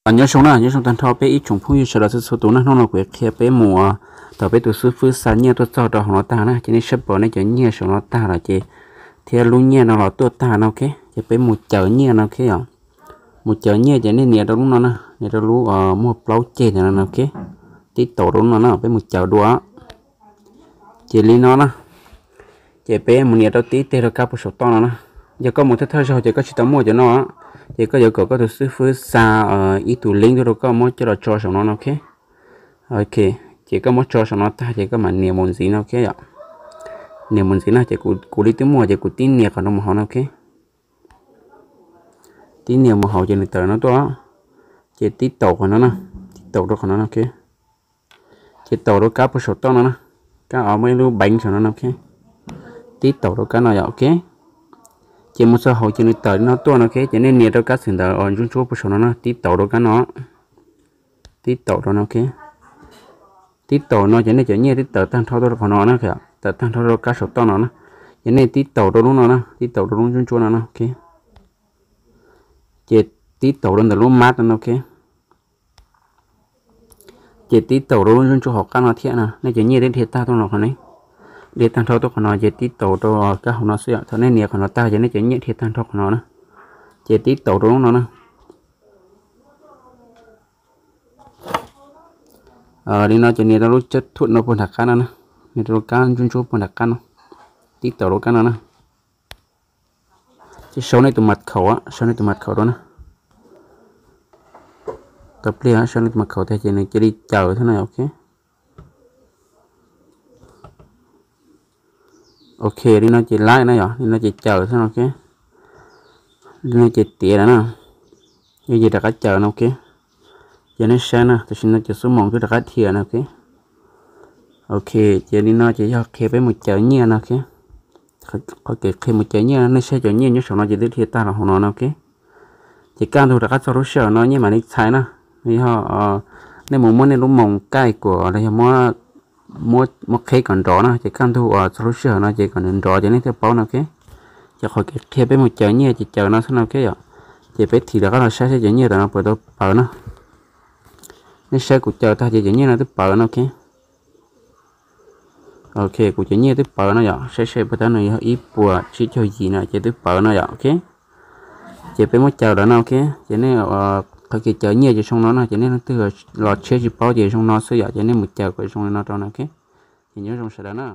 Nyob zoo na, nyob zoo tag nrho peb ib tsoom phooj ywg sawv daws txhua txhua tus na. Hnub no kuv yuav qhia peb mus, thaum peb tus xib fwb xa nyiaj tuaj txog rau hauv no tag na, ces nej saib pom nej cov nyiaj saum no tag lawm ces, thiab lub nyiaj no los tuaj tag no, ok. Ces peb mus caws nyiaj no, ok yom. Mus caws nyiaj ces nej nias rau lub no na, nias rau lub muaj plaub ceg ntawm no no, ok. Tib taus rau lub no na, peb mus caws dua. Ces li no na, ces peb mus nias rau tib teg rau kab puag saum toj no na. Yog koj mus thawj thawj zaug ces koj tsis tau muaj cov no, ces koj yuav kom koj tus xib fwb xa ib tug link tuaj rau koj muab coj los tso saum no no, ok. Ok, ces koj muab tso saum no tag ces koj mam nias mus ntxiv no, ok yom. Nias mus ntxiv na, ces kuv li twb muaj ces kuv tib nias qhov no mus hauv no, ok. Tib nias mus hauv ces nws tawm no tuaj, ces tib taus qhov no na, tib taus rau qhov no no, ok. Ces taus rau kab puag saum toj no na, kab uas muaj ib lub bank saum no no, ok. Tib taus rau kab no yom, ok. Ces mus txog hauv ces nws tawm li no tuaj no, ok. Ces nej nias rau kab xwm ntawd uas ntsuab ntsuab puag saum no na, tib taus rau kab no. Tib taus rau no, ok. Tib taus no ces nej cov nyiaj twb tawm tag nrho tuaj rau qhov no na, tawm tag nrho rau kab saum toj no na. Ces nej tib taus rau lub no na, tib taus rau lub ntsuab ntsuab no na, ok. Ces tib taus rau ntawm lub map no, ok. Ces tib taus rau lub ntsuab ntsuab hauv qab no thiab na, nej cov nyiaj twb dhia tag tuaj no qhov ne. Dhia tag nrho tuaj qhov no ces tib taus rau kab hauv no xwb yom. Thaum nej nias qhov no tag ces nej cov nyiaj dhia tag nrho qhov no na. Ces tib taus rau lub no na. Li no ces nias rau lub tsab thuam no puag nram qab no na, nias rau kab ntsuab ntsuab puag nram qab no, tib taus rau kab no na. Ces sau nej tus mật khẩu, sau nej tus mật khẩu rau na. Tau pliag sau nej tus mật khẩu tag ces nws cia li caws xwb no, ok. Ok, li no ces laib no yom, li no ces caws xwb no, ok. Li no ces tiav lawm na, yog ces rov qab caws no, ok. Ces nej saib na, tam sim no ces xuab moos twb rov qab dhia no, ok. Ok, ces li no ces yog qhia peb mus caws nyiaj no, ok. Qhov kev qhia mus caws nyiaj no, nej saib cov nyiaj nyob saum no ces twb dhia tag los hauv no no, ok. Ces kaj ntug rov qab txog lub sij hawm no nyiaj mam li txhais na. Yog nej mus muab nej lub moos kaij kuam los yog muab qheb kom nrov na, ces kaj ntug uas txog lub sij hawm no ces kom nws nrov ces nej thiaj paub no, ok. Ces qhov kev qhia peb mus caws nyiaj ces caws no xwb no, ok yom. Ces peb thim rov qab los saib saib cov nyiaj tam no puas tau pawv na. Nej saib kuv caws tag ces cov nyiaj no twb pawv no, ok. Ok, kuv cov nyiaj twb pawv no yom, saib saib puas tab nws yog ib puas tsib caug yim no ces twb pawv no yom, ok. Ces peb muab caws lawm no, ok. Ces nej qhov kev caws nyiaj ces zoo no no, ces nej leej twg los tshiab tsis paub ces zoo no xwb yom, ces nej mus caws kom zoo li no rau no, ok. Ces nyob zoo sawv daws na.